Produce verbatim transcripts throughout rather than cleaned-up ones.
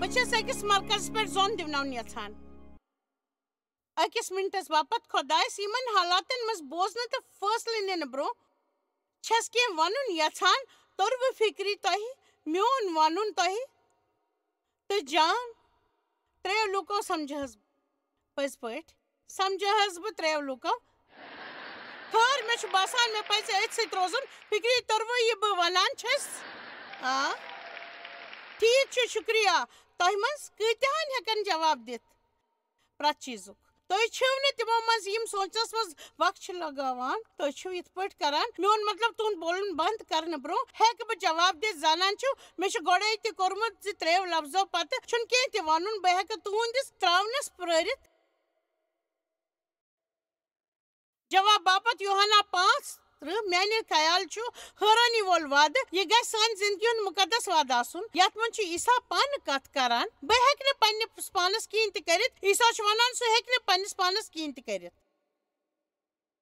بہٕ چھَس أکِس مرکزس پٮ۪ٹھ زوٚن دِوناوُن یژھان۔ أکِس مِنٹَس باپتھ خۄدایَس یِمَن حالاتَن منٛز بوزنہٕ تہٕ فٲصلہٕ نِنہٕ برٛونٛہہ چھَس کینٛہہ وَنُن یَژھان، توٚروٕ فِکرِ تۄہہِ میون وَنُن تۄہہِ تہٕ جان؟ ترٛیٚیو لوٗکو سَمجھٲہَس بہٕ۔ پٔزۍ پٲٹھۍ سَمجھٲہَس بہٕ ترٛیٚیو لوٗکو۔ خٲر، مےٚ چھُ باسان، مےٚ پَزِ أتھۍ سۭتۍ روزُن۔ فِکرِ توٚروٕ یہِ بہٕ وَنان چھَس۔ آ، ٹھیٖک چھُ، شُکریہ۔ تۄہہِ منٛز کۭتیٛاہَن ہٮ۪کَن جواب دِتھ پرٛٮ۪تھ چیٖزُک؟ تُہۍ چھِو نہٕ تِمو منٛز یِم سونٛچنَس منٛز وقت چھِ لگاوان۔ تُہۍ چھِو یِتھ پٲٹھۍ کران، میون مطلب، تُہُنٛد بولُن بنٛد کرنہٕ برٛونٛہہ ہٮ۪کہٕ بہٕ جواب دِتھ۔ زانان چھِو، مےٚ چھُ گۄڈَے تہِ کوٚرمُت زِ ترٛیٚیو لفظو پتہٕ چھُنہٕ کینٛہہ تہِ وَنُن۔ بہٕ ہٮ۪کہٕ تُہٕنٛدِس ترٛاونَس پرٛٲرِتھ۔ جواب باپتھ یوحنا پانٛژھ ترٕٛہ، میانہِ خیال چھُ حٲرٲنی وول وعدٕ۔ یہِ گژھِ سانہِ زندگی ہُنٛد مُقدس وعدٕ آسُن، یتھ منٛز چھُ عیسیٰ پانہٕ کتھ کران، "بہٕ ہیٚکہٕ نہٕ پننِس پانس کِہینۍ تہِ کٔرِتھ۔" عیسیٰ چھُ ونان، سُہ ہیٚکہِ نہٕ پننِس پانس کِہینۍ تہِ کٔرِتھ۔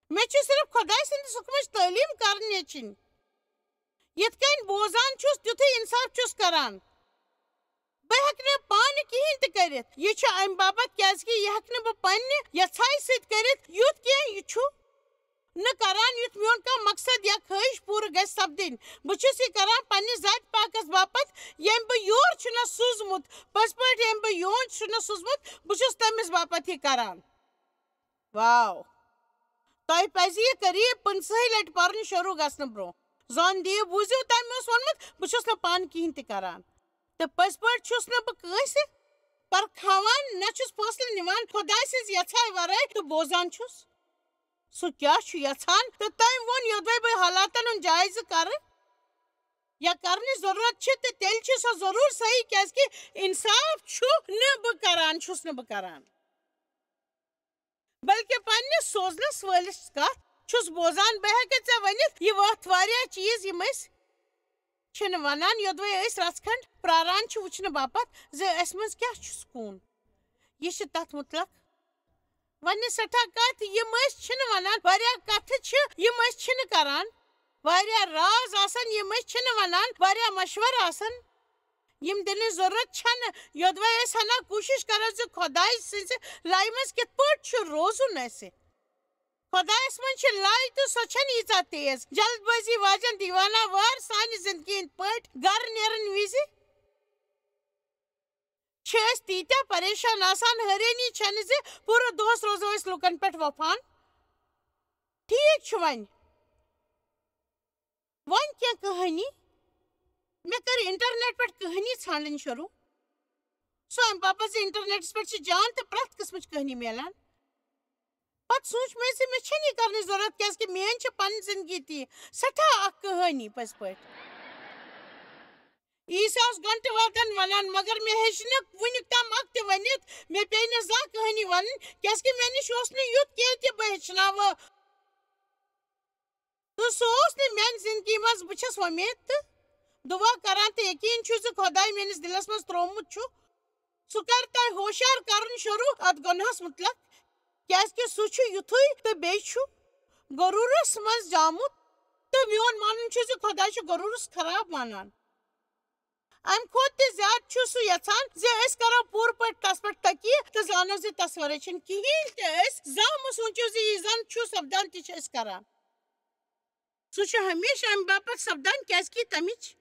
مےٚ چھِ صرف خۄداے سٕنٛدِس حُکمٕچ تعلیٖم کرنہِ چھِنۍ۔ یِتھ کٔنۍ بوزان چھُس، تیُتھُے انصاف چھُس کران۔ بہٕ ہیٚکہٕ نہٕ پانہٕ کِہینۍ تہِ کٔرِتھ۔ یہِ چھُ امہِ باپتھ، کیازِ کہِ یہِ ہیٚکہٕ نہٕ بہٕ پننہِ یژھایہِ سۭتۍ کٔرِتھ یُتھ کینٛہہ یہِ چھُ نہٕ کران، یُتھ میون کانٛہہ مقصد یا خٲہِش پوٗرٕ گژھِ سپدٕنۍ۔ بہٕ چھُس یہِ کران پننِس ذاتِ پاکس باپتھ، ییٚمۍ بہٕ یور چھُنہ سوٗزمُت۔ پٔزۍ پٲٹھۍ، ییٚمۍ بہٕ یور چھُنہ سوٗزمُت، بہٕ چھُس تٔمِس باپتھ یہِ کران۔ واو! تۄہہِ پزِ یہِ قریب پٕنٛژٕہٕے لٹہِ پرُن شروع گژھنہٕ برٛونٛہہ۔ زن دِیِو، بوٗزِو، تٔمۍ اوس ووٚنمُت، "بہٕ چھُس نہٕ پانہٕ کِہینۍ تہِ کران۔ تہٕ پٔزۍ پٲٹھۍ چھُس نہٕ بہٕ کٲنٛسہِ پرکھاوان، نہ چھُس فٲصلہٕ نِوان خۄداے سٕنٛز یژھایہِ ورٲے، تہٕ بوزان چھُس سُہ کیٛاہ چھُ یژھان۔" تہٕ تٔمۍ ووٚن، یوٚدوَے بہٕ حالاتن ہُنٛد جٲیزٕ کرٕ یا کرنٕچ ضروٗرت چھِ، تہٕ تیٚلہِ چھِ سۄ ضروٗر صحیح، کیٛازِ کہِ انصاف چھُ نہٕ بہٕ کران، چھُس نہٕ بہٕ کران۔ بلکہِ پننِس سوزنس وٲلِس کتھ چھُس بوزان۔ بہٕ ہیٚکہٕ ژےٚ ؤنِتھ، یہِ وتھ واریاہ چیٖز یِم أسۍ چھِنہٕ ونان، یوٚدوَے أسۍ رژھ کھنڈ پراران چھِ وٕچھنہٕ باپتھ زِ اَسہِ منٛز کیٛاہ چھُ سکوٗن۔ یہِ چھِ تتھ مُتلق وننہِ سٮ۪ٹھاہ کتھ، یِم أسۍ چھِنہٕ ونان، واریاہ کتھٕ چھِ، یِم أسۍ چھِنہٕ کران، واریاہ راز آسن، یِم أسۍ چھِنہٕ ونان، واریاہ مشورٕ آسن، یِم دِنٕچ ضروٗرت چھَنہٕ، یوٚدوَے أسۍ ہنا کوٗشِش کرو زِ خۄداے سٕنٛزِ لایہِ منٛز کِتھ پٲٹھۍ چھُ روزُن اَسہِ۔ خۄدایَس منٛز چھِ لَے، تہٕ سۄ چھَنہٕ ییٖژاہ تیز۔ جلد بٲزی واجٮ۪ن دیوانہ وار سانہِ زندگی ہٕنٛدۍ پٲٹھۍ گرٕ نیرن وِزِ چھِ أسۍ تیٖتیٛاہ پریشان آسان، حٲرٲنی چھَنہٕ زِ پوٗرٕ دۄہَس روزو أسۍ لُکَن پٮ۪ٹھ وۄپھان۔ ٹھیٖک چھُ وۄنۍ۔ وۄنۍ کینٛہہ کہانی۔ مےٚ کٔر انٹرنیٹ پٮ۪ٹھ کہانی ژھانڈٕنۍ شروٗع۔ سُہ امہِ باپتھ زِ انٹرنیٹس پٮ۪ٹھ چھِ جان تہٕ پرٛٮ۪تھ قٕسمٕچ کہانی میلان۔ پتہٕ سوٗنٛچ مےٚ زِ مےٚ چھَنہٕ یہِ کرنٕچ ضروٗرت، کیازِ کہِ میٲنۍ چھِ پنٕنۍ زندگی تہِ سٮ۪ٹھاہ اکھ کہانی پٔزۍ پٲٹھۍ۔ عیسیٰ اوس گھنٹہٕ وادن ونان، مگر مےٚ ہیٚچھ نہٕ وُنیُک تام اکھ تہِ ؤنِتھ۔ مےٚ پیٚیہِ نہٕ زانٛہہ کہانی ونٕنۍ، کیازِ کہِ مےٚ نِش اوس نہٕ یُتھ کینٛہہ تہِ بہٕ ہیٚچھناوٕ۔ تہٕ سُہ اوس نہٕ میانہِ زندگی منٛز۔ بہٕ چھَس وۄمید تہٕ دُعا کران تہٕ یقیٖن چھُ زِ خۄداے میٲنِس دِلس منٛز ترٛوومُت چھُ، سُہ کرِ تۄہہِ ہوشیار کرُن شروٗع اتھ گۄناہس مُتلق، کیازِ کہِ سُہ چھُ یُتھُے تہٕ بیٚیہِ چھُ غروٗرس منٛز زامُت۔ تہٕ میون مانُن چھُ زِ خۄداے چھُ غروٗرس خراب مانان۔ امہِ کھۄتہٕ تہِ زیادٕ چھُ سُہ یژھان زِ أسۍ کرو پوٗرٕ پٲٹھۍ تس پٮ۪ٹھ تکیہِ تہٕ زانو زِ تس ورٲے چھُنہٕ کِہینۍ تہِ۔ أسۍ زانٛہہ مہٕ سوٗنٛچِو زِ یہِ زن چھُ سپدان، تہِ چھِ أسۍ کران۔ سُہ چھُ ہمیشہٕ امہِ باپتھ سپدان، کیازِ کہِ تمِچ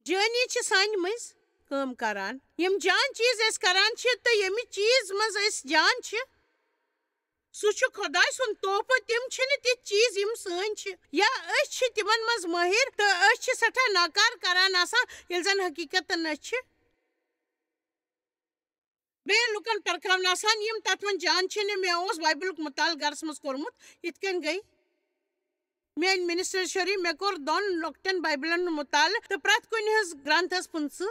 جٲنی چھِ سانہِ مٔنٛزۍ کٲم کران۔ یِم جان چیٖز أسۍ کران چھِ تہٕ ییٚمہِ چیٖز منٛز أسۍ جان چھِ، سُہ چھُ خۄداے سُنٛد تحفہٕ۔ تِم چھِنہٕ تِتھۍ چیٖز یِم سٲنۍ چھِ یا أسۍ چھِ تِمن منٛز مٲہِر، تہٕ أسۍ چھِ سٮ۪ٹھاہ ناکار کران آسان، ییٚلہِ زن حقیٖقتن أسۍ چھِ بیٚیہِ لُکن پرکھاوان آسان، یِم تتھ منٛز جان چھِ نہٕ۔ مےٚ اوس بایبلُک مُطالعہٕ گرس منٛز کوٚرمُت۔ یِتھ کٔنۍ گٔے میٲنۍ منسٹر شری، مےٚ کوٚر دۄن لۄکٹٮ۪ن بایبلن ہُنٛد مُطالعہٕ تہٕ پرٛٮ۪تھ کُنہِ ہٕنٛز گرنتھس پٕنٛژٕہ۔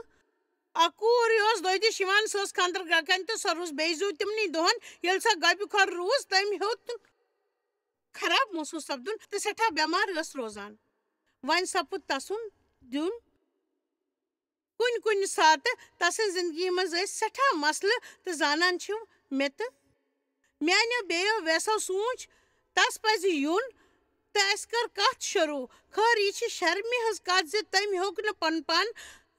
اکھ کوٗر یۄس دۄیہِ دِش یِوان، سۄ ٲس خانٛدر گرٛکن تہٕ سۄ روٗز بیٚیہِ زُو تِمنٕے دۄہن۔ ییٚلہِ سۄ گۄبہِ کھۄر روٗز، تٔمۍ ہیوٚت خراب محسوٗس سپدُن تہٕ سٮ۪ٹھاہ بٮ۪مار ٲس روزان۔ وۄنۍ سپُد تسُنٛد دیُن۔ کُنہِ کُنہِ ساتہٕ تسٕنٛزِ زندگی منٛز ٲسۍ سٮ۪ٹھاہ مسلہٕ تہٕ زانان چھِو مےٚ تہٕ میانیو بیٚیو ویسو سوٗنٛچ، تس پزِ یُن تہٕ اسہِ کٔر کتھ شروٗع۔ خٲر، یہِ چھِ شرمہِ ہٕنٛز کتھ زِ تٔمۍ ہیوٚک نہٕ پنُن پان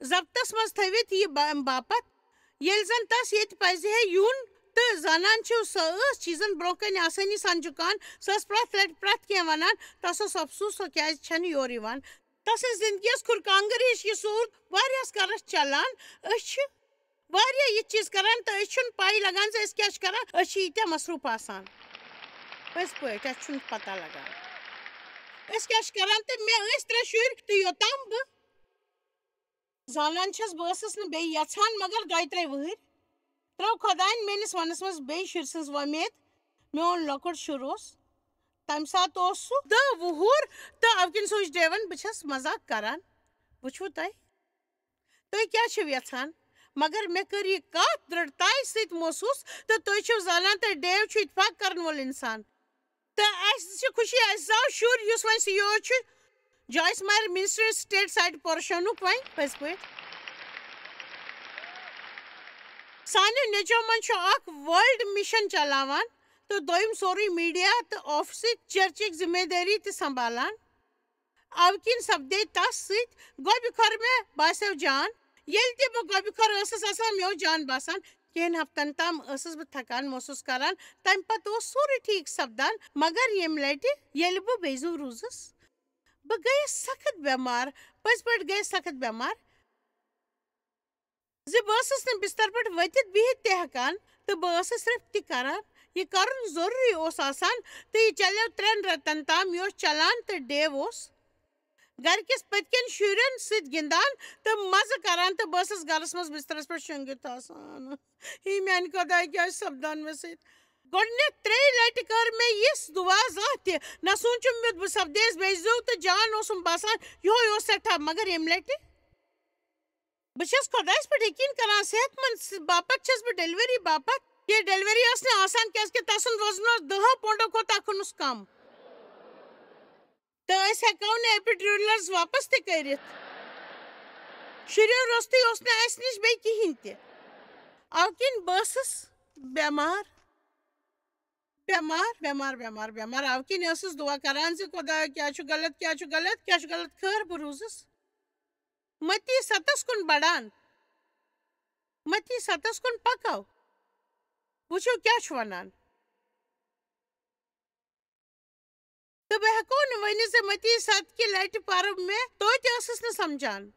ضبطس منٛز تھٲوِتھ یہِ با-، اَمہِ باپتھ، ییٚلہِ زن تس ییٚتہِ پزِ ہے یُن تہٕ زانان چھِو، سۄ ٲس چیٖزن برٛونٛہہ کنہِ آسٲنی سان جُکان۔ سۄ ٲس پرٛٮ۪تھ لٹہِ پرٛٮ۪تھ کینٛہہ ونان۔ تس اوس افسوٗس، سۄ کیازِ چھنہٕ یور یِوان۔ تسٕنٛز زندگی ٲس کھُر کانٛگٕر ہِش۔ یہِ سوٗر واریاہس کالس چلان۔ أسۍ چھِ واریاہ یِتھ چیٖز کران تہٕ أسۍ چھُنہٕ پَے لگان زِ أسۍ کیٛاہ چھِ کران، أسۍ چھِ ییٖتیٛاہ مصروٗف آسان۔ پٔزۍ پٲٹھۍ، اَسہِ چھُنہٕ پَتہ لگان أسۍ کیٛاہ چھِ کران۔ تہٕ مےٚ ٲسۍ ترٛےٚ شُرۍ، تہٕ یوٚتام بہٕ زانان چھَس، بہٕ ٲسٕس نہٕ بیٚیہِ یَژھان، مگر دۄیہِ ترٛےٚ وٕہٕرۍ ترٛٲو خۄدایَن میٛٲنِس وَنَس منٛز بیٚیہِ شُرۍ سٕنٛز وۄمید۔ میون لۄکُٹ شُر اوس، تَمہِ ساتہٕ اوس سُہ دَہ وُہُر، تہٕ اَوٕ کِنۍ سوٗنٛچ ڈیوَن، بہٕ چھَس مزاق کران، وٕچھوٕ تۄہہِ۔ تُہۍ کیٛاہ چھِو یژھان؟ مگر مےٚ کٔر یہِ کتھ درڑتایہِ سۭتۍ محسوٗس، تہٕ تُہۍ چھِو زانان، تہٕ ڈیو چھُ اتفاق کرن وول انسان۔ تہٕ اسہِ چھِ خوشی، اسہِ زاو شُر، یُس وۄنۍ سی ای او چھُ جوائس مایر منسٹر اسٹیٹ سائٹ پورشنُک وۄنۍ پٔزۍ پٲٹھۍ۔ سانیو نیٚچوٮ۪و منٛز چھُ اکھ ورلڈ مشن چلاوان تہٕ دوٚیِم سورُے میڈیا تہٕ آفسٕچ چرچٕچ ذمہ دٲری تہِ سنبھالان۔ اَوٕ کِنۍ سپدے تس سۭتۍ گۄبہِ کھۄر۔ مےٚ باسیو جان، ییٚلہِ تہِ بہٕ گۄبہِ کھۄر ٲسٕس آسان، مےٚ اوس جان باسان۔ کینٛہَن ہفتن تام ٲسٕس بہٕ تھکان محسوٗس کران، تَمہِ پتہٕ اوس سورُے ٹھیٖک سپدان۔ مگر ییٚمہِ لٹہِ، ییٚلہِ بہٕ بیٚیہِ زُو روٗزٕس، بہٕ گٔیَس سخت بٮ۪مار، پٔزۍ پٲٹھۍ گٔیَس سخت بٮ۪مار۔ زِ بہٕ ٲسٕس نہٕ بستر پٮ۪ٹھ ؤتھِتھ بِہِتھ تہِ ہٮ۪کان، تہٕ بہٕ ٲسٕس صرف تہِ کران۔ یہِ کرُن ضروٗری اوس آسان، تہٕ یہِ چلیو ترٛٮ۪ن رٮ۪تن تام۔ یہِ اوس چلان، تہٕ ڈیو اوس گرِکِس پٔتۍ کِنۍ شُرٮ۪ن سۭتۍ گِنٛدان تہٕ مزٕ کران، تہٕ بہٕ ٲسٕس گرس منٛز بسترس پٮ۪ٹھ شۄنٛگِتھ آسان۔ ہے میانہِ خۄدایہِ، کیٛاہ چھُ سپدان مےٚ سۭتۍ؟ گۄڈٕنٮ۪تھ ترٛیٚیہِ لٹہِ کٔر مےٚ یِژھ دُعا زانٛہہ تہِ۔ نہ سوٗنٛچُم مےٚ، بہٕ سپدیس بیٚیہِ زُو، تہٕ جان اوسُم باسان، یِہوٚے اوس سٮ۪ٹھاہ۔ مگر ییٚمہِ لٹہِ بہٕ چھَس خۄدایَس پٮ۪ٹھ یقیٖن کران، صحت مند س-، باپتھ چھَس بہٕ ڈیلیوری باپتھ۔ یہِ ڈیلیوری ٲس نہٕ آسان، کیٛازِ کہِ تَسُنٛد وزن اوس دَہو پونڈو کھۄتہٕ اَکھ اونُس کم۔ تہٕ أسۍ ہٮ۪کو نہٕ ایپیڈیورلز واپس تہِ کٔرِتھ۔ شُریو روٚستُے اوس نہٕ اَسہِ نِش بیٚیہِ کِہیٖنۍ تہِ۔ اَوٕ کِنۍ بہٕ ٲسٕس بٮ۪مار، بٮ۪مار، بٮ۪مار، بٮ۪مار، بٮ۪مار۔ اَوٕ کِنۍ ٲسٕس دُعا کران زِ خۄدایا، کیٛاہ چھُ غلط، کیٛاہ چھُ غلط، کیٛاہ چھُ غلط؟ خٲر، بہٕ روٗزٕس متی ستس کُن بڑان۔ متی ستس کُن پکو، وٕچھو کیٛاہ چھُ ونان۔ تہٕ بہٕ ہٮ۪کو نہٕ ؤنِتھ زِ متی ست کہِ لٹہِ پرٕ مےٚ، توتہِ ٲسٕس نہٕ سمجھان۔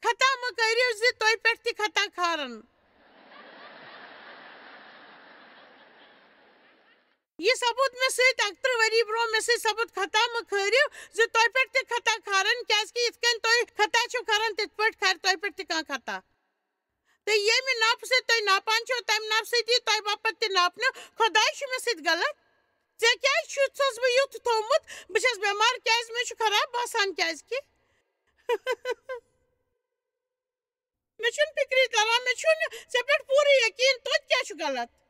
خطا مہ کٔرِو زِ تۄہہِ پٮ۪ٹھ تہِ خطا کھارن۔ یہِ سپُد مےٚ سۭتۍ اَکترٕہ ؤری برٛونٛہہ، مےٚ سۭتۍ سپُد خطا مہ کھٲرِو زِ تۄہہِ پٮ۪ٹھ تہِ خطا کھارن، کیٛازِ کہِ یِتھ کٔنۍ تُہۍ خطا چھِو کھاران، تِتھ پٲٹھۍ کھارِ تۄہہِ پٮ۪ٹھ تہِ کانٛہہ خطا۔ تہٕ ییٚمہِ ناپہٕ سۭتۍ تُہۍ ناپان چھِو، تَمہِ ناپہٕ سۭتۍ یی تۄہہِ باپتھ تہِ ناپنہٕ۔ خۄداے چھُ مےٚ سۭتۍ غلط۔ ژےٚ کیٛازِ چھُتھ چھُس بہٕ یُتھ تھوٚومُت؟ بہٕ چھَس بٮ۪مار، کیٛازِ؟ مےٚ چھُ خراب باسان، کیٛازِ کہِ مےٚ چھُنہٕ فِکرِ تَران، مےٚ چھُنہٕ ژےٚ پٮ۪ٹھ پوٗرٕ یقیٖن، توتہِ کیٛاہ چھُ غلط؟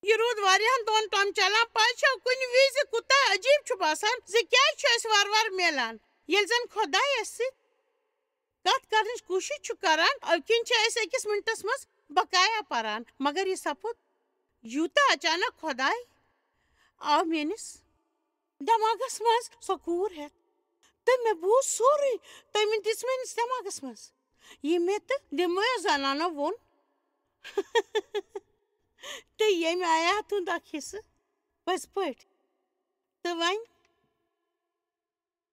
یہِ روٗد واریاہن دۄہن تام چلان۔ پَے چھا، کُنہِ وِزِ کوٗتاہ عجیٖب چھُ باسان زِ کیٛازِ چھُ اَسہِ وارٕ وارٕ میلان، ییٚلہِ زَن خۄداے اَسہِ سۭتۍ کَتھ کرنٕچ کوٗشِش چھُ کران، اَمہِ کِنۍ چھِ أسۍ أکِس مِنٹَس منٛز بقایا پَران۔ مگر یہِ سَپُد یوٗتاہ اچانک، خۄداے آو میٲنِس دٮ۪ماغس منٛز سۄ کوٗر ہٮ۪تھ، تہٕ مےٚ بوٗز سورُے۔ تٔمۍ دِژ میٲنِس دٮ۪ماغس منٛز یہِ مےٚ تہٕ دِمویو زنانو ووٚن۔ تہٕ ییٚمہِ آیاتہِ ہُنٛد اکھ حصہٕ پٔزۍ پٲٹھۍ۔ تہٕ وۄنۍ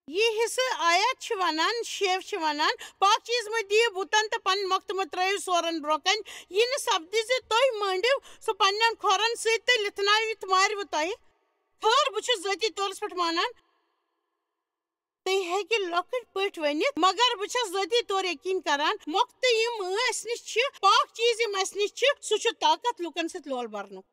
یہِ حصہٕ آیات چھِ ونان، شیو چھِ ونان، پاک چیٖز مہٕ دِیِو بُتن تہٕ پنٕنۍ مۄختہٕ مہٕ ترٲیِو سورن برونٛہہ کنہِ، یہِ نہٕ سپدِ زِ تُہۍ مٲنڈِو سُہ پننٮ۪ن کھۄرن سۭتۍ تہٕ لِتھنٲوِتھ مارِ وٕ تۄہہِ۔ خٲر، بہٕ چھُس ذٲتی طورس پٮ۪ٹھ مانان، تُہۍ ہیٚکِو لۄکٕٹۍ پٲٹھۍ ؤنِتھ، مگر بہٕ چھَس ذٲتی طور یقیٖن کران، مۄختہٕ یِم أسۍ نِش چھِ، پاک چیٖز یِم اَسہِ نِش چھِ، سُہ چھُ طاقت لُکن سۭتۍ لول برنُک۔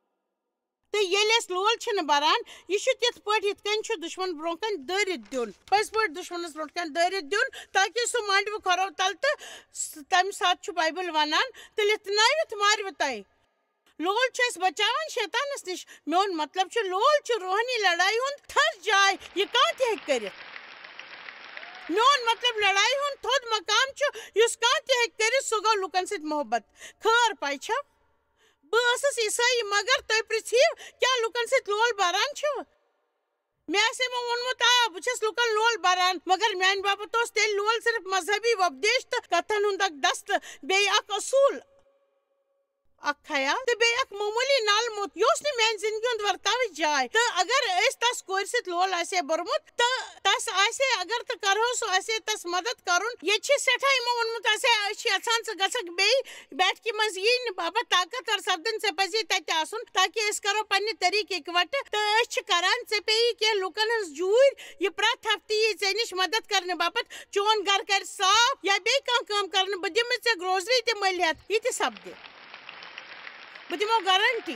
تہٕ ییٚلہِ أسۍ لول چھِنہٕ بران، یہِ چھُ تِتھ پٲٹھۍ یِتھ کٔنۍ چھُ دُشمن برونٛہہ کنہِ دٲرِتھ دیُن، پٔزۍ پٲٹھۍ دُشمنس برونٛہہ کنہِ دٲرِتھ دیُن، تاکہِ سُہ مانڈوٕ کھۄرو تل تہٕ س-، تَمہِ ساتہٕ چھُ بایبل وَنان، تہٕ لِتھنٲوِتھ مارِ وٕ تۄہہِ۔ لول چھُ اَسہِ بچاوان شیطانس نِش۔ میون مطلب چھُ، لول چھُ روحٲنی لڑایہِ ہُنٛد تھٔز جاے، یہِ کانٛہہ تہِ ہیٚکہِ کٔرِتھ۔ میون مطلب، لڑایہِ ہُنٛد تھوٚد مقام چھُ، یُس کانٛہہ تہِ ہیٚکہِ کٔرِتھ، سُہ گوٚو لُکن سۭتۍ محبت۔ خٲر پَے چھا؟ بہٕ ٲسٕس عیسٲیی، مگر تُہۍ پرٛژھِو، کیٛاہ لُکن سۭتۍ لول بَران چھِو؟ مےٚ آسہِ یِمو ووٚنمُت، آ، بہٕ چھَس لُکَن لول بَران، مگر میٛانہِ باپَتھ اوس تیٚلہِ لول صرف مذہبی وۄپدیش تہٕ کَتھَن ہُنٛد اَکھ دَستہٕ، بیٚیہِ اَکھ اصوٗل، اَکھ خیال تہٕ بیٚیہِ اَکھ معموٗلی نالہٕ موٚت۔ یہِ اوس نہٕ میٛانہِ زِندگی ہُنٛد ورتاوٕچ جاے۔ تہٕ اگر أسۍ تَس کورِ سۭتۍ لول آسہِ ہے بوٚرمُت، تہٕ تَس آسہِ ہے، اگر تہٕ کَرہو، سُہ آسہِ ہے تَس مَدَد کَرُن۔ ییٚتہِ چھِ سٮ۪ٹھاہ یِمو ووٚنمُت آسہِ ہے، أسۍ چھِ یَژھان ژٕ گژھکھ بیٚیہِ بیٹھکہِ منٛز یی نہٕ بابا طاقتور سپدٕنۍ، ژےٚ پزی تتہِ آسُن، تاکہ أسۍ کرو پننہِ طریقہٕ اِکوٹہٕ۔ تہٕ أسۍ چھِ کران، ژےٚ پیٚیی کینٛہہ لوٗکن ہٕنٛز جوٗرۍ، یہِ پرٛٮ۪تھ ہفتہٕ یی ژےٚ نِش مدد کرنہٕ باپتھ، چون گرٕ کرِ صاف یا بیٚیہِ کانٛہہ کٲم کرنہٕ، بہٕ دِمہٕ ژےٚ گروسری تہِ مٔلۍ ہٮ۪تھ، یہِ تہِ سپدِ۔ بہٕ دِمو گارنٹی،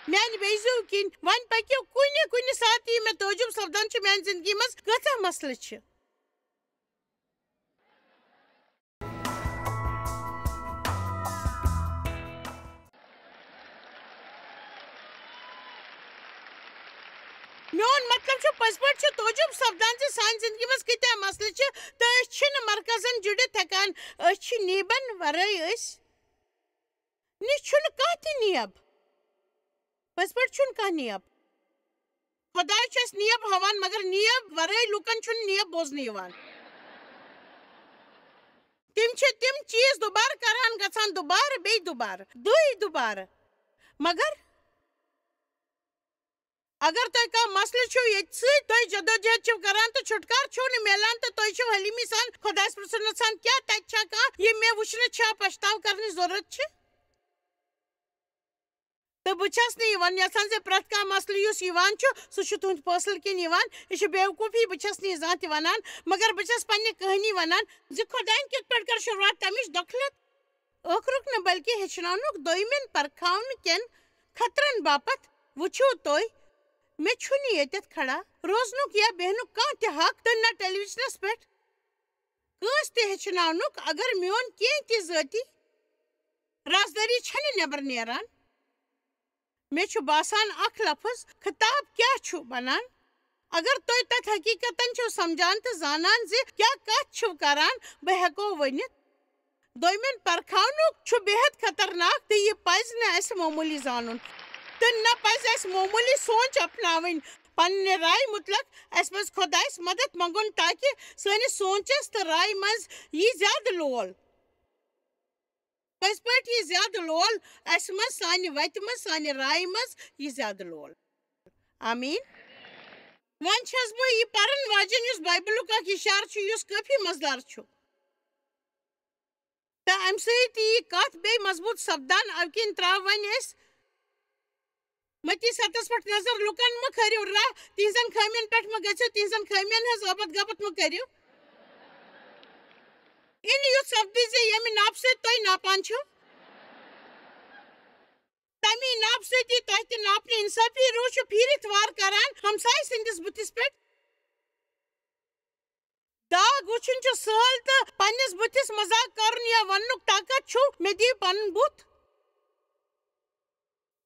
میانہِ بیٚیہِ زیو کِنۍ۔ وۄنۍ پٔکِو، کُنہِ کُنہِ ساتہٕ یی مےٚ تعجب سپدان چھُ، میانہِ زندگی منٛز کۭژاہ مسلہٕ چھِ۔ میون مطلب چھُ، پٔزۍ پٲٹھۍ چھُ تعجب سپدان زِ سانہِ زندگی منٛز کۭتیاہ مسلہٕ چھِ تہٕ أسۍ چھِنہٕ مرکزن جُڑِتھ ہٮ۪کان۔ أسۍ چھِ نیبن ورٲے، أسۍ نِش چھُنہٕ کانٛہہ تہِ نیب۔ پٔزۍ پٲٹھۍ چھُنہٕ کانٛہہ نیب۔ خۄداے چھُ اَسہِ نیب ہاوان، مگر نیب ورٲے لوٗکن چھُنہٕ نیب بوزنہٕ یِوان۔ تِم چھِ تِم چیٖز دُبارٕ کران، گژھان دُبارٕ، بیٚیہِ دُبارٕ، دُے دُبارٕ۔ مگر اگر تۄہہِ کانٛہہ مسلہٕ چھُو ییٚتہِ سۭتۍ، تُہۍ جدوجہد چھِو کران تہٕ چھُٹکار چھُو نہٕ میلان، تہٕ تُہۍ چھِو حلیٖمی سان خۄدایَس پرٛژھُن یَژھان، کیٛاہ تَتہِ چھا کانٛہہ یہِ مےٚ وٕچھنہٕ چھا پَشتاو کرنٕچ ضروٗرت چھِ؟ تہٕ بہٕ چھَس نہٕ یہِ وَنُن یَژھان زِ پرٛٮ۪تھ کانٛہہ مسلہٕ یُس یِوان چھُ، سُہ چھُ تُہٕنٛدِ فٲصلہٕ کِنۍ یِوان۔ یہِ چھِ بیوقوٗفی، بہٕ چھَس نہٕ یہِ زانٛہہ تہِ وَنان، مگر بہٕ چھَس پنٛنہِ کہانی وَنان زِ خۄدایَن کِتھ پٲٹھۍ کٔر شروٗعات تَمِچ دۄکھلت۔ ٲخرُک نہٕ، بلکہِ ہیٚچھناونُک دوٚیمٮ۪ن پرکھاونہٕ کٮ۪ن خطرن باپتھ۔ وٕچھِو تُہۍ، مےٚ چھُنہٕ ییٚتٮ۪تھ کھڑا روزنُک یا بیٚہنُک کانٛہہ تہِ حق تہٕ نہ ٹیلی وِجنس پٮ۪ٹھ کٲنٛسہِ تہِ ہیٚچھناونُک، اگر میون کینٛہہ تہِ ذٲتی رازدٲری چھَنہٕ نٮ۪بر نیران۔ مےٚ چھُ باسان، اکھ لفظ خطاب کیٛاہ چھُ بنان؟ اگر تُہۍ تتھ حقیقتن چھِو سمجھان تہٕ زانان زِ کیٛاہ کتھ چھِو کران، بہٕ ہٮ۪کو ؤنِتھ، دوٚیمٮ۪ن پرکھاونُک چھُ بے حد خطرناک تہٕ یہِ پزِ نہٕ اسہِ معموٗلی زانُن۔ تہٕ نہ پزِ اسہِ معموٗلی سونچ اپناوٕنۍ۔ پننہِ رایہِ مُتلق اسہِ پزِ خۄدایس مدد منٛگُن تاکہِ سٲنِس سونچس تہٕ رایہِ منٛز یی زیادٕ لول۔ پٔزۍ پٲٹھۍ یی زیادٕ لول اسہِ منٛز، سانہِ وتہِ منٛز، سانہِ رایہِ منٛز یی زیادٕ لول۔ آمیٖن۔ وۄنۍ چھَس بہٕ یہِ پرن واجٮ۪ن، یُس بایبلُک اکھ اِشارٕ چھُ، یُس کٲفی مزٕدار چھُ۔ تہٕ اَمہِ سۭتۍ یی کَتھ بیٚیہِ مضبوٗط سپدان۔ اَمہِ کِنۍ ترٛاو وۄنۍ أسۍ متی ستس پٮ۪ٹھ نظر۔ لُکن مہٕ کٔرِو راہ، تِہنٛزن خٲمین پٮ۪ٹھ مہٕ گٔژھِو، تِہنٛزن خٲمین ہٕنٛز ٲبت غٲبت مہٕ کٔرِو۔ اِن یُتھ سپدِ زِ ییٚمہِ ناپہٕ سۭتۍ تُہۍ ناپان چھِو، تَمی ناپہٕ سۭتۍ یی تۄہہِ تہِ ناپنہٕ۔ انصٲفی روح چھُ پھیٖرِتھ وار کران ہمسایہِ سٕنٛدِس بُتھِس پٮ۪ٹھ۔ داغ وٕچھُن چھُ سہل تہٕ پننِس بُتھِس مذاق کرُن یا وننُک طاقت چھُ، "مےٚ دِیِو پنُن بُتھ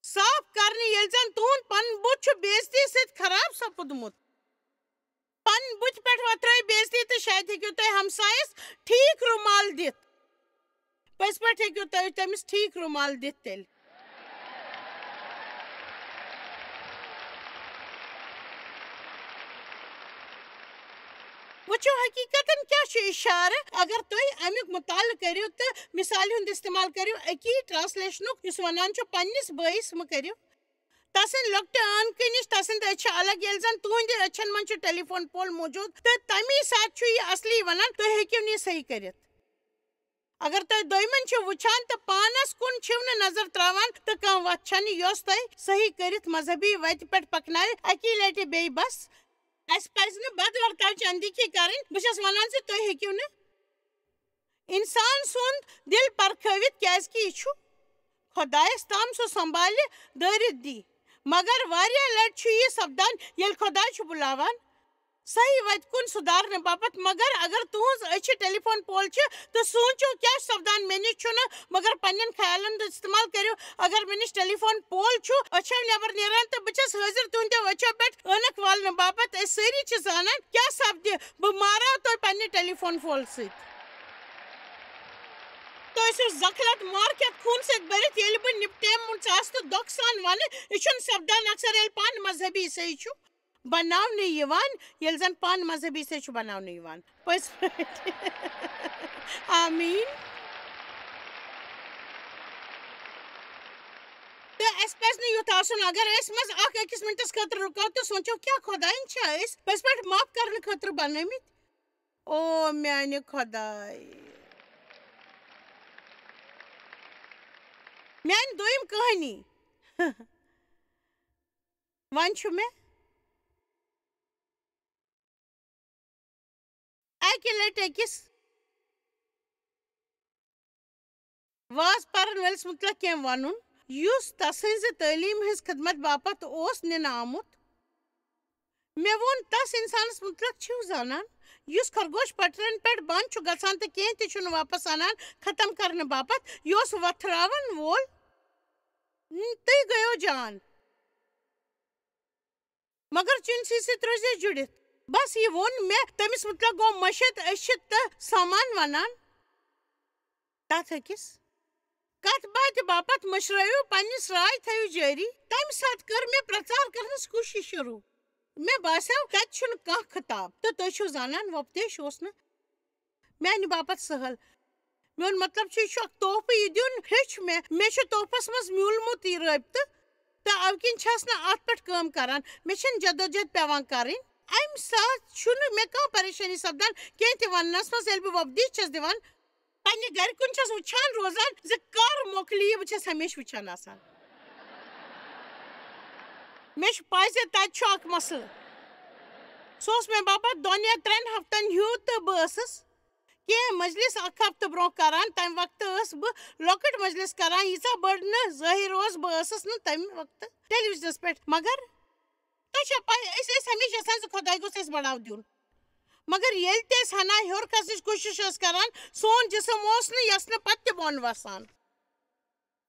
صاف کرنہٕ"، ییٚلہِ زن تُہُنٛد پنُن بُتھ چھُ بے عزتی سۭتۍ خراب سپُدمُت۔ پنٕنۍ بُتھِ پٮ۪ٹھ وۄتھرٲیِو بے عزتی تہٕ شاید ہیٚکِو تُہۍ ہمسایس ٹھیٖک رومال دِتھ۔ پٔزۍ پٲٹھۍ ہیٚکِو تُہۍ تٔمِس ٹھیٖک رومال دِتھ تیٚلہِ۔ وٕچھِو، حقیٖقتن کیٛاہ چھُ اِشارٕ؟ اگر تُہۍ اَمیُک مُطالعہٕ کٔرِو تہٕ مِثالہِ ہُنٛد اِستعمال کٔرِو، أکی ٹرانسلیشنُک یُس وَنان چھُ، پنٛنِس بٲیِس مہٕ کٔرِو۔ تسٕنٛدِ لۄکٹہِ عٲنکہٕ نِش تسٕنٛدِ أچھ چھِ الگ۔ ییٚلہِ زن تُہنٛدِ أچھن منٛز چھُ ٹیلی فون پول موجود، تہٕ تمی ساتہٕ چھُ یہِ اصلی ونان، تُہۍ ہیٚکِو نہٕ یہِ صحیح کٔرِتھ۔ اگر تُہۍ دوٚیمن چھِو وٕچھان تہٕ پانس کُن چھِو نہٕ نظر تراوان تہٕ کانٛہہ وتھ چھنہٕ یۄس تۄہہِ صحیح کٔرِتھ مذہبی وتہِ پٮ۪ٹھ پکنایہِ، اکی لٹہِ بیٚیہِ بس۔ اسہِ پزِ نہٕ بدورتاوچ اندیکی کرٕنۍ۔ بہٕ چھس ونان زِ تُہۍ ہیٚکِو نہٕ انسان سُنٛد دل پرکھٲوِتھ، کیازِ کہِ یہِ چھُ خۄدایس تام سُہ سنبھالہِ دٲرِتھ دی۔ مگر واریاہ لٹہِ چھُ یہِ سپدان، ییٚلہِ خۄداے چھُ بُلاوان صحیح وتہِ کُن سُدھارنہٕ باپتھ۔ مگر اگر تُہنٛز أچھ ٹیلی فون پول چھِ تہٕ سونٛچِو، کیٛاہ چھُ سپدان؟ مےٚ نِش چھُنہٕ، مگر پننٮ۪ن خیالن ہُنٛد استعمال کٔرِو۔ اگر مےٚ نِش ٹیلی فون پول چھُ، أچھو نٮ۪بر نیران، تہٕ بہٕ چھَس حٲضِر تُہنٛدٮ۪و أچھو پٮ۪ٹھ عٲنکھ والنہٕ باپتھ۔ أسۍ سٲری چھِ زانان کیٛاہ سپدِ۔ بہٕ مارو تۄہہِ پننہِ ٹیلی فون پول سۭتۍ۔ تُہۍ ٲسِو زکھلت مارکیت خوٗنہٕ سۭتۍ بٔرِتھ، ییٚلہِ بہٕ نِپٹیمٕژ آسہٕ تہٕ دۄکھٕ سان وَنہٕ، یہِ چھُنہٕ سپدان اکثر، ییٚلہِ پانہٕ مذہبی عیسٲیی چھُ۔ بناونہٕ یِوان، ییٚلہِ زن پانہٕ مذہبی سۭتۍ چھُ بناونہٕ یِوان۔ پٔزۍ پٲٹھۍ۔ آمیٖن۔ تہٕ اَسہِ پَزِ نہٕ یُتھ آسُن، اگر أسۍ منٛز اکھ أکِس مِنٹَس خٲطرٕ رُکو تہٕ سونٛچو، کیٛاہ خۄدایَن چھا أسۍ پٔزۍ پٲٹھۍ معاف کرنہٕ خٲطرٕ بنٲومٕتۍ؟ او میٛانہِ خۄدایہِ! میٛانہِ دوٚیِم کہانی۔ وۄنۍ چھُ مےٚ اَکہِ لَٹہِ أکِس واز پَرَن وٲلِس مُتعلِق کینٛہہ وَنُن، یُس تَسٕنٛزِ تعلیٖم ہٕنٛز خدمت باپتھ اوس نِنہٕ آمُت۔ مےٚ ووٚن، تَس اِنسانَس مُتعلِق چھِو زانان، یُس خرگوش پٹرٮ۪ن پٮ۪ٹھ بنٛد چھُ گژھان تہٕ کینٛہہ تہِ چھُنہٕ واپس اَنان ختم کرنہٕ باپتھ، یہِ اوس وۄتھراوَن وول۔ تُہۍ گٔیو جان۔ مگر چُنسی سۭتۍ روزے جُڑِتھ۔ بس یہِ ووٚن مےٚ، تٔمِس مُتعلق گوٚو مٔشِتھ، أسۍ چھِ تہٕ سامان وَنان۔ تَتھ أکِس کَتھ باتھِ باپتھ مٔشرٲوِو پننِس راے تھٲوِو جٲری۔ تَمہِ ساتہٕ کٔر مےٚ پرٛژار کرنٕچ کوٗشِش شروٗع۔ مےٚ باسیٛو، تَتہِ چھُنہٕ کانٛہہ خطاب، تہٕ تُہۍ چھِو زانان، وۄپدیش اوس نہٕ میٛانہِ باپتھ سہل۔ میون مطلب چھُ، یہِ چھُ اکھ تحفہٕ، یہِ دیُن ہیوٚچھ مےٚ۔ مےٚ چھُ تحفس منٛز میوٗلمُت یہِ رٲبطہٕ، تہٕ اَوٕ کِنۍ چھَس نہٕ اَتھ پٮ۪ٹھ کٲم کران۔ مےٚ چھَنہٕ جدوجہد پٮ۪وان کرٕنۍ۔ اَمہِ ساتہٕ چھُنہٕ مےٚ کانٛہہ پریشٲنی سپدان کینٛہہ تہِ وننس منٛز، ییٚلہِ بہٕ وۄپدیش چھَس دِوان۔ پننہِ گرِ کُن چھَس وٕچھان روزان زِ کر مۄکلہِ یہِ، بہٕ چھَس ہمیشہِ وٕچھان آسان۔ مےٚ چھُ پَے زِ تَتہِ چھُ اکھ مسلہٕ۔ سُہ اوس مےٚ باپتھ دۄن یا ترٛٮ۪ن ہفتن ہیوٗ، تہٕ بہٕ ٲسٕس کینٛہہ مجلس اکھ ہفتہٕ برونٛہہ کران۔ تَمہِ وقتہٕ ٲس بہٕ لۄکٕٹ مجلس کران، ییٖژاہ بٔڑ نہٕ ظٲہِر اوس، بہٕ ٲسٕس نہٕ تَمہِ وقتہٕ ٹیلی وِجنس پٮ۪ٹھ۔ مگر تۄہہِ چھا پَے، أسۍ ٲسۍ ہمیشہِ یژھان زِ خۄداے گوٚژھ اَسہِ بڑاو دیُن۔ مگر ییٚلہِ تہِ أسۍ ہنا ہیوٚر کھسنٕچ کوٗشِش ٲسۍ کران، سون جسم اوس نہٕ یَژھنہٕ پتہٕ تہِ بۄن وسان۔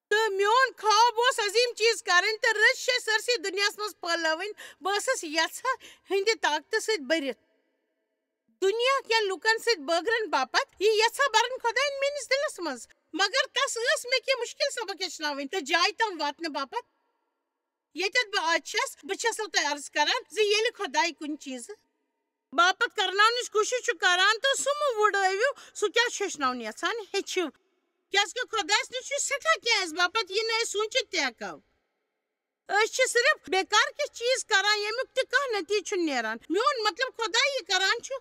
تہٕ میون خواب اوس عظیٖم چیٖز کرٕنۍ تہٕ رٕژ چھےٚ سٲرسٕے دُنیاہَس منٛز پھٲلٲوٕنۍ۔ بہٕ ٲسٕس یَژھان ہٕنٛدِ طاقتہٕ سۭتۍ بٔرِتھ دُنیا کٮ۪ن لوٗکن سۭتۍ بٲگرن باپتھ۔ یہِ یَژھا بَرٕنۍ خۄدایَن میٲنِس دِلس منٛز۔ مگر تَس ٲس مےٚ کینٛہہ مُشکِل سبق ہیٚچھناوٕنۍ تہٕ جایہِ تام واتنہٕ باپتھ، ییٚتٮ۪تھ بہٕ آز چھَس، بہٕ چھَسو تۄہہِ عرض کران زِ ییٚلہِ خۄداے کُنہِ چیٖزٕ باپتھ کرناونٕچ کوٗشِش چھُ کران تہٕ سُہ مہٕ وُڈٲوِو، سُہ کیٛاہ چھُ ہیٚچھناوُن یَژھان، ہیٚچھِو۔ کیٛازِکہِ خۄدایَس نِش چھُ سٮ۪ٹھاہ کینٛہہ اَسہِ باپتھ، یہِ نہٕ أسۍ سوٗنٛچِتھ تہِ ہٮ۪کو۔ أسۍ چھِ صرف بیکار کینٛہہ چیٖز کران، ییٚمیُک تہِ کانٛہہ نتیٖجہٕ چھُنہٕ نیران۔ میون مطلب، خۄداے یہِ کران چھُ،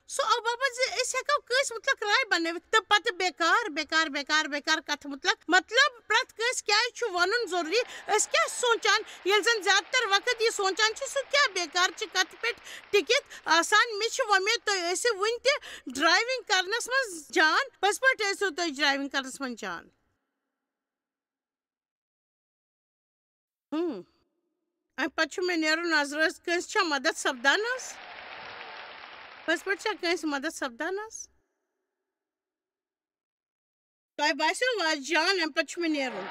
سُہ اَمہِ باپتھ زِ أسۍ ہٮ۪کو کٲنٛسہِ مُتعلق راے بنٲوِتھ تہٕ پتہٕ بیکار، بیکار، بیکار، بیکار کتھٕ مُتعلق۔ مطلب، پرٛٮ۪تھ کٲنٛسہِ کیٛازِ چھُ وَنُن ضروٗری؟ أسۍ کیٛاہ چھِ سونٛچان؟ ییٚلہِ زن زیادٕ تر وقت یہِ سونٛچان چھِ، سُہ کیٛاہ بیکار چھِ کتھٕ پٮ۪ٹھ ٹِکِتھ آسان۔ مےٚ چھِ وۄمید تُہۍ ٲسِو وُنہِ تہِ ڈرایونگ کرنس منٛز جان۔ پٔزۍ پٲٹھۍ ٲسِو تُہۍ ڈرایونگ کرنس منٛز جان۔ اۭں۔ اَمہِ پَتہٕ چھُ مےٚ نیرُن نظرِ رٲژ۔ کٲنٛسہِ چھا مدد سپدان حظ؟ پٔزۍ پٲٹھۍ چھا کٲنٛسہِ مدد سپدان حظ؟ تۄہہِ باسیو آز جان، اَمہِ پَتہٕ چھُ مےٚ نیرُن۔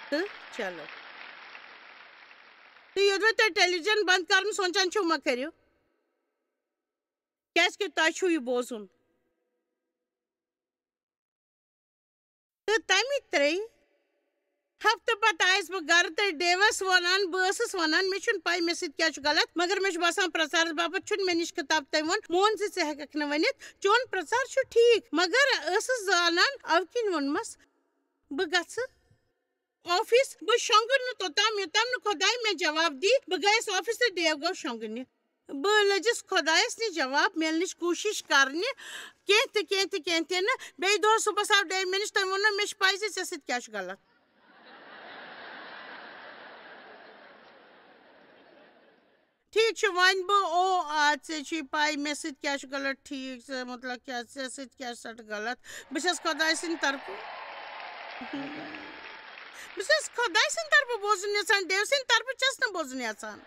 تہٕ چلو۔ تہٕ یوٚدوَے تۄہہِ ٹیلیوجن بنٛد کرُن سونٛچان چھِو، مہ کٔرِو۔ کیٛازِکہِ تۄہہِ چھُو یہِ بوزُن۔ تہٕ تَمہِ ترٛیٚیہِ ہفتہٕ پتہٕ آیَس بہٕ گرٕ تہٕ ڈیوَس وَنان، بہٕ ٲسٕس وَنان، مےٚ چھُنہٕ پَے مےٚ سۭتۍ کیٛاہ چھُ غلط، مگر مےٚ چھُ باسان پرٛژھارَس باپتھ چھُنہٕ مےٚ نِش کِتاب۔ تٔمۍ ووٚن، مون زِ ژٕ ہٮ۪کَکھ نہٕ ؤنِتھ، چون پرٛژھار چھُ ٹھیٖک، مگر ٲسٕس زانان، اَوٕ کِنۍ ووٚنمَس، بہٕ گژھٕ آفس، بہٕ شۄنٛگہٕ نہٕ توٚتام، یوٚتام نہٕ خۄداے مےٚ جواب دی۔ بہٕ گٔیَس آفس تہٕ ڈیو گوٚو شۄنٛگنہِ۔ بہٕ لٔجِس خۄدایَس نِش جواب میلنٕچ کوٗشِش کرنہِ، کینٛہہ تہِ، کینٛہہ تہِ، کینٛہہ تہِ نہٕ۔ بیٚیہِ دۄہ صُبحَس آو ڈیو مےٚ نِش، تٔمۍ ووٚن، مےٚ چھِ پَے زِ ژےٚ سۭتۍ کیٛاہ چھُ غلط۔ ٹھیٖک چھُ، وۄنۍ بہٕ، او، آ، ژےٚ چھُے پَے مےٚ سۭتۍ کیٛاہ چھُ غلط، ٹھیٖک، ژےٚ مطلب کیٛاہ، ژےٚ سۭتۍ کیٛاہ چھُ سٮ۪ٹھاہ غلط؟ بہٕ چھَس خۄداے سٕنٛدِ طرفہٕ، بہٕ چھَس خۄداے سٕنٛدِ طرفہٕ بوزُن یَژھان، ڈیو سٕنٛدِ طرفہٕ چھَس نہٕ بوزُن یَژھان۔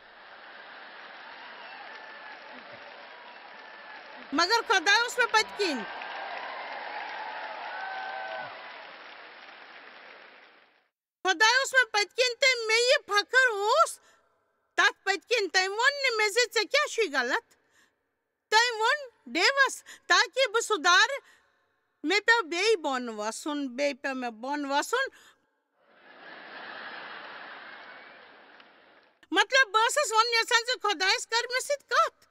مگر خۄداے اوس مےٚ پٔتۍ کِنۍ۔ خۄداے اوس مےٚ پٔتۍ کِنۍ تہٕ مےٚ یہِ فخر اوس تَتھ پٔتۍ کِنۍ۔ تٔمۍ ووٚن نہٕ مےٚ زِ ژےٚ کیٛاہ چھُے غلط۔ تٔمۍ ووٚن ڈیوَس، تاکہِ بہٕ سُدھارٕ۔ مےٚ پیوٚو بیٚیہِ بۄن وَسُن، بیٚیہِ پیوٚو مےٚ بۄن وَسُن۔ مطلب، بہٕ چھَس وَنُن یَژھان زِ خۄدایَس کَر مےٚ سۭتۍ کَتھ۔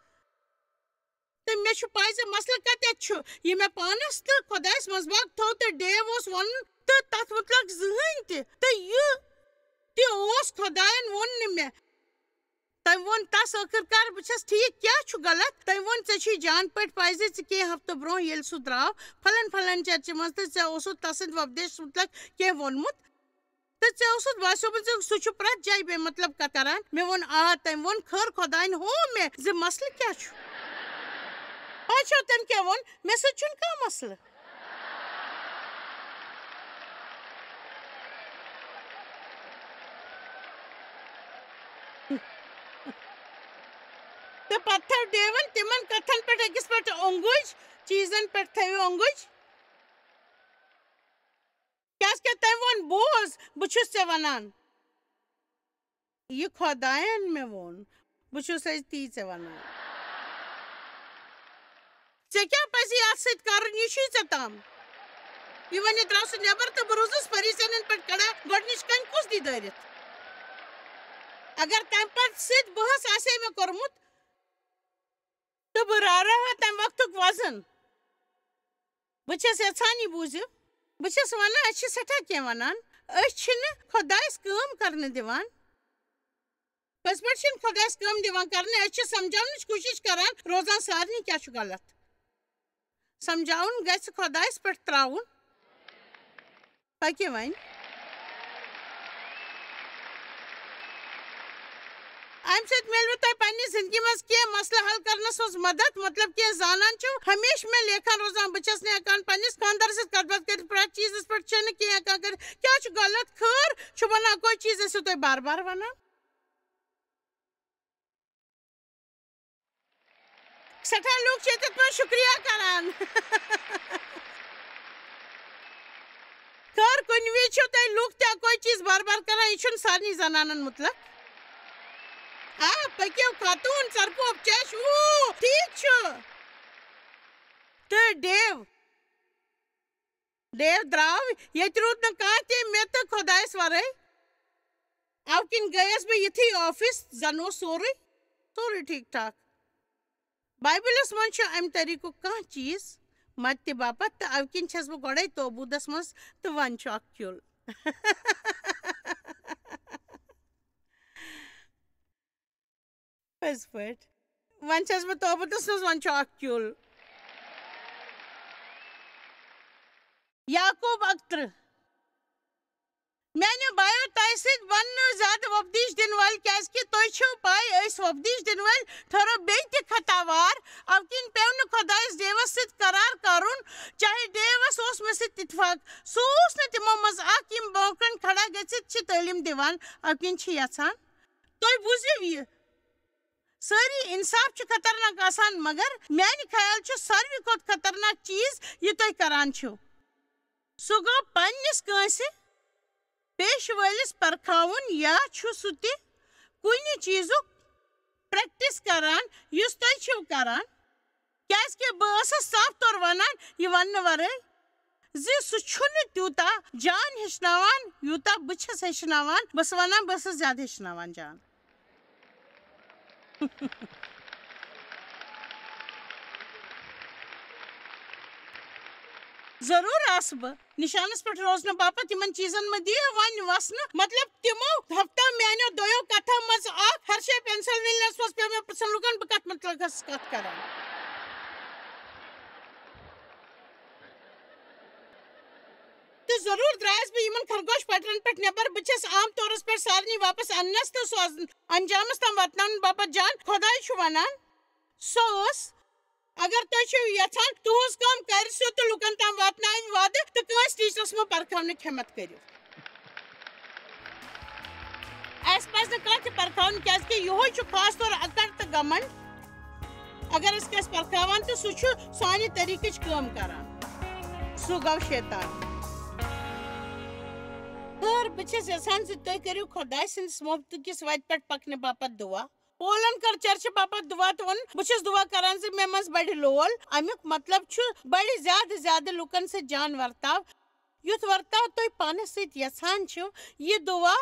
تہٕ مےٚ چھُ پَے زِ مسلہٕ کَتٮ۪تھ چھُ۔ یہِ مےٚ پانَس تہٕ خۄدایَس منٛز باگ تھوٚو تہٕ ڈیو اوس وَنُن تہٕ تَتھ مُتلق زٕہٕنۍ تہِ۔ تہٕ یہِ تہِ اوس خۄدایَن ووٚن نہٕ مےٚ۔ تٔمۍ ووٚن تَس ٲخٕر کار، "بہٕ چھَس ٹھیٖک، کیٛاہ چھُ غلط؟" تٔمۍ ووٚن، "ژےٚ چھُے جان پٲٹھۍ پَے زِ ژٕ کینٛہہ ہفتہٕ برونٛہہ ییٚلہِ سُہ درٛاو پھلٲنۍ پھلٲنۍ چرچہِ منٛز تہٕ ژےٚ اوسُتھ تَسٕنٛدِ وۄپدیش مُتلق کینٛہہ ووٚنمُت تہٕ ژےٚ اوسُتھ باسیومُت زِ سُہ چھُ پرٛٮ۪تھ جایہِ بے مطلب کَتھ کَران۔" مےٚ ووٚن، "آ۔" تٔمۍ ووٚن، "خٲر خۄدایَن ہوو مےٚ زِ مسلہٕ کیٛاہ چھُ؟" پَتہٕ چھو تٔمۍ کیٛاہ ووٚن، "مےٚ سۭتۍ چھُنہٕ کانٛہہ مسلہٕ۔" تہٕ پتہٕ تھٲو ڈیون تِمن کتھن پٮ۪ٹھ أکِس پٮ۪ٹھ اوٚنٛگُج، چیٖزن پٮ۪ٹھ تھٲوِو اوٚنٛگُج۔ کیٛازِ کہِ تٔمۍ ووٚن، "بوز، بہٕ چھُس ژےٚ ونان، یہِ خۄداین مےٚ ووٚن، بہٕ چھُس أزی ژےٚ ونان۔ ژےٚ کیٛاہ پزی اتھ سۭتۍ کرُن؟ یہِ چھُے ژےٚ تام۔" یہِ ؤنِتھ درٛاو سُہ نٮ۪بر تہٕ بہٕ روٗزٕس پریشٲنین پٮ۪ٹھ کھڑا، گۄڈٕنِچ کنہِ کُس دی دٲرِتھ؟ اگر تمہِ پتہٕ سۭتۍ بحث آسہِ ہے مےٚ کوٚرمُت، تہٕ بہٕ راوراوہا تمہِ وقتُک وزن۔ بہٕ چھَس یژھان یہِ بوٗزِو۔ بہٕ چھَس وَنان، أسۍ چھِ سٮ۪ٹھاہ کینٛہہ وَنان۔ أسۍ چھِنہٕ خۄدایَس کٲم کرنہٕ دِوان۔ پٔزۍ پٲٹھۍ چھِنہٕ خۄدایَس کٲم دِوان کرنہٕ۔ أسۍ چھِ سمجھاونٕچ کوٗشِش کران، روزان سارنٕے کیٛاہ چھُ غلط۔ سمجھاوُن گژھِ خۄدایَس پٮ۪ٹھ ترٛاوُن۔ پٔکِو وۄنۍ۔ اَمہِ سۭتۍ میلوٕ تۄہہِ پننہِ زندگی منٛز کینٛہہ مسلہٕ حل کرنس منٛز مدد، مطلب کینٛہہ زانان چھِو۔ ہمیشہٕ مےٚ لیکھان روزان، بہٕ چھَس نہٕ ہٮ۪کان پننِس خانٛدارس سۭتۍ کتھ باتھ کٔرِتھ، پرٛٮ۪تھ چیٖزس پٮ۪ٹھ چھَنہٕ کینٛہہ ہٮ۪کان کٔرِتھ۔ کیٛاہ چھُ غلط؟ خٲر چھُ ونان، کوئی چیٖز ٲسِو تُہۍ بار بار ونان؟ سٮ۪ٹھاہ لوٗکھ چھِ ییٚتٮ۪تھ پٮ۪ٹھ شُکریہ کران۔ خٲر، کُنہِ وِزِ چھِو تُہۍ لوٗکھ تہِ اَکوے چیٖز بار بار کران، یہِ چھُنہٕ سارنٕے زنانن مُتلق۔ آ، پٔکِو خاتوٗن، ژرپوپ چیش، اوٗ، ٹھیٖک چھُ۔ تہٕ ڈیو، ڈیو درٛاو، ییٚتہِ روٗد نہٕ کانٛہہ تہِ مےٚ تہٕ خۄدایَس وَرٲے۔ اَوٕ کِنۍ گٔیَس بہٕ یِتھُے آفِس، زَن اوس سورُے، سورُے ٹھیٖک ٹھاک۔ بایبلَس منٛز چھُ اَمہِ طریٖقُک کانٛہہ چیٖز مدتہِ باپتھ، تہٕ اَوٕ کِنۍ چھَس بہٕ گۄڈَے توبوٗدَس منٛز، تہٕ وۄنۍ چھُ اَکھ کیُل۔ پٔزۍ پٲٹھۍ۔ وۄنۍ چھَس بہٕ توبوٗدَس منٛز، وۄنۍ چھُ اَکھ کیُل۔ یعقوب اَکترٕہ۔ میانیو بایو، تۄہہِ سۭتۍ بننہٕ زیادٕ وۄپدیش دِنہٕ وٲلۍ، کیازِ کہِ تۄہہِ چھو پاے، أسۍ وۄپدیش دِنہٕ وٲلۍ ٹھٔہرو بیٚیہِ تہِ خطاوار۔ اَوٕ کِنۍ پیوٚو نہٕ خۄدایَس ڈیوَس سۭتۍ قرار کرُن، چاہے ڈیوَس اوس مےٚ سۭتۍ اتفاق۔ سُہ اوس نہٕ تِمو منٛز اکھ، یِم برونٛہہ کَنہِ کھڑا گٔژھِتھ چھِ تعلیٖم دِوان۔ اَوٕ کِنۍ چھِ یژھان تُہۍ بوٗزِو یہِ۔ سٲری انصاف چھِ خطرناک آسان، مگر میانہِ خیال چھُ ساروی کھۄتہٕ خطرناک چیٖز یہِ تُہۍ کران چھِو۔ سُہ گوٚو پننِس کٲنٛسہِ پیشہٕ وٲلِس پرکھاوُن، یا چھُ سُہ تہِ کُنہِ چیٖزُک پریکٹس کران یُس تُہۍ چھِو کران؟ کیازِ کہِ بہٕ ٲسٕس صاف طور ونان، یہِ وننہٕ ورٲے، زِ سُہ چھُنہٕ تیوٗتاہ جان ہیٚچھناوان، یوٗتاہ بہٕ چھَس ہیٚچھناوان۔ بہٕ ٲسٕس ونان، بہٕ ٲسٕس زیادٕ ہیٚچھناوان جان۔ ضروٗر آسہٕ بہٕ۔ نِشانَس پٮ۪ٹھ روزنہٕ باپتھ یِمَن چیٖزَن مہٕ دِیِو وۄنۍ وَسنہٕ۔ مطلب، تِمو ہفتو میٛانیو دۄیو کَتھو منٛز اَکھ، ہرشے پینسلوینیاہَس منٛز پیوٚو مےٚ پرٛژھُن لُکَن، بہٕ کَتھ مُتعلِق ٲسٕس کَتھ کَران۔ تہٕ ضروٗر درٛایَس بہٕ یِمَن خرگوش پٹرَن پٮ۪ٹھ نٮ۪بر۔ بہٕ چھَس عام طورَس پٮ۪ٹھ سارنٕے واپس اَننَس تہٕ سوزن-، انجامَس تام واتناونہٕ باپتھ جان۔ خۄداے چھُ وَنان، سۄ ٲس، اگر تُہۍ چھِو یژھان تُہٕنٛز کٲم کَرِ سیوٚد تہٕ لُکَن تام واتناوٕنۍ وعدٕ تہٕ کٲنٛسہِ ٹیٖچرَس مہٕ پرکھاونٕچ ہٮ۪مَتھ کٔرِو۔ اَسہِ پَزِ نہٕ کانٛہہ تہِ پرکھاوُن، کیٛازِ کہِ یِہوٚے چھُ خاص طور اَکَڑ تہٕ گھمنڈ۔ اگر أسۍ کٲنٛسہِ پرکھاوان، تہٕ سُہ چھُ سانہِ طریٖقٕچ کٲم کران۔ سُہ گوٚو شیطان۔ خٲر، بہٕ چھَس یژھان زِ تُہۍ کٔرِو خۄداے سٕنٛدِس محبتہٕ کِس وَتہِ پٮ۪ٹھ پکنہٕ باپتھ دُعا۔ پولن کٔر چرچہِ باپتھ دُعا تہٕ ووٚن، "بہٕ چھُس دُعا کران زِ مےٚ منٛز بڑِ لول۔" اَمیُک مطلب چھُ، بڑِ زیادٕ زیادٕ لوٗکن سۭتۍ جان ورتاو۔ یُتھ ورتاو تُہۍ پانَس سۭتۍ یژھان چھِو، یہِ دُعا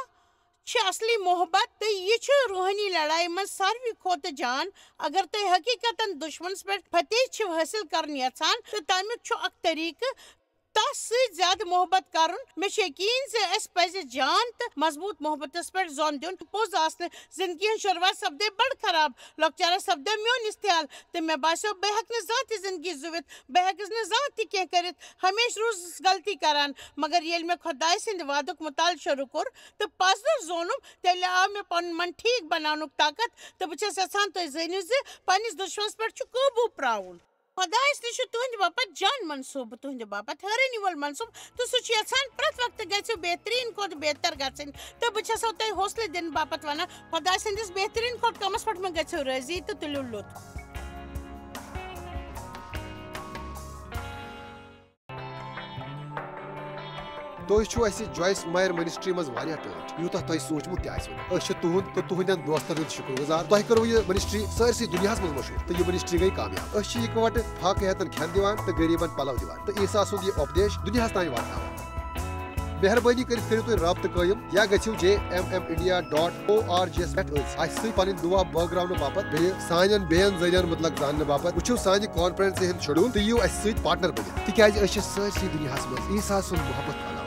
چھِ اصلی محبت، تہٕ یہِ چھُ روحٲنی لڑایہِ منٛز ساروی کھۄتہٕ جان۔ اگر تُہۍ حقیقتاً دشمنس پٮ۪ٹھ فتح چھِو حٲصِل کرُن یژھان، تہٕ تَمیُک چھُ اکھ طریقہٕ۔ تس سۭتۍ زیادٕ محبت کرُن۔ مےٚ چھُ یقین زِ اسہِ پزِ جان تہٕ مضبوط محبتس پٮ۪ٹھ زون دیُن۔ پوٚز آسنہٕ، زندگی ہٕنٛز شروٗعات سپدے بڑٕ خراب۔ لۄکچارس سپدیو میون استحال، تہٕ مےٚ باسیو بہٕ ہٮ۪کہٕ نہٕ زانٛہہ تہِ زندگی زُوِتھ، بہٕ ہٮ۪کہٕ نہٕ زانٛہہ تہِ کینٛہہ کٔرِتھ۔ ہمیشہٕ روٗزٕس غلطی کران، مگر ییٚلہِ مےٚ خۄداے سٕنٛدِ وعدُک مُطالعہٕ شروٗع کوٚر تہٕ پزرٕ زونُم، تیٚلہِ آو مےٚ پنُن من ٹھیٖک بناونُک طاقت، تہٕ بہٕ چھَس یژھان تُہۍ زٲنِو زِ پننِس دُشمنس پٮ۪ٹھ چھُ قوبوٗ پراوُن۔ خۄدایس تہِ چھُ تُہنٛدِ باپتھ جان منصوٗبہٕ، تُہنٛدِ باپتھ حٲرٲنی وول منصوٗبہٕ، تہٕ سُہ چھُ یژھان پرٛٮ۪تھ وقتہٕ گژھِو بہتریٖن کھۄتہٕ بہتر گژھٕنۍ۔ تہٕ بہٕ چھسو تۄہہِ حوصلہٕ دِنہٕ باپتھ ونان، خۄداے سٕنٛدِس بہتریٖن کھۄتہٕ کمس پٮ۪ٹھ مہ گژھِو رٲضی تہٕ تُلِو لُطف۔ تُہۍ چھِو اَسہِ جویس مایر منسٹری منٛز واریاہ ٹٲٹھۍ، یوٗتاہ تۄہہِ سوٗنٛچمُت تہِ آسِوٕ نہٕ۔ أسۍ چھِ تُہُنٛد تہٕ تُہنٛدٮ۪ن دوستن ہُنٛد شُکر گُزار۔ تۄہہِ کٔروٕ یہِ منسٹری سٲرسٕے دُنیاہس منٛز مشہوٗر، تہٕ یہِ منسٹری گٔے کامیاب۔ أسۍ چھِ یِکہٕ وٹہٕ فاقہٕ ہیتن کھٮ۪ن دِوان تہٕ غریٖبن پلو دِوان۔ تہٕ عیسیٰ سُنٛد یہِ اُپدیش دُنیاہس تام واتناوان۔ مہربٲنی کٔرِتھ کٔرِو تُہۍ رابطہٕ قٲیِم یا گٔژھِو J M M India dot O R G یس پٮ۪ٹھ أتھۍ اَسہِ سۭتۍ پنٕنۍ دُعا بٲگراونہٕ باپتھ بیٚیہِ سانٮ۪ن بیٚین ذٔریعن مُتعلق زاننہٕ باپتھ۔ وٕچھِو سانہِ کانفرنسہِ ہُنٛد شیڈول تہٕ یِیِو اَسہِ سۭتۍ پارٹنر بٔنِتھ، تِکیازِ أسۍ چھِ سٲرسٕے دُنیاہس منٛز عیسیٰ سُنٛد محبت پھٔہلاوان۔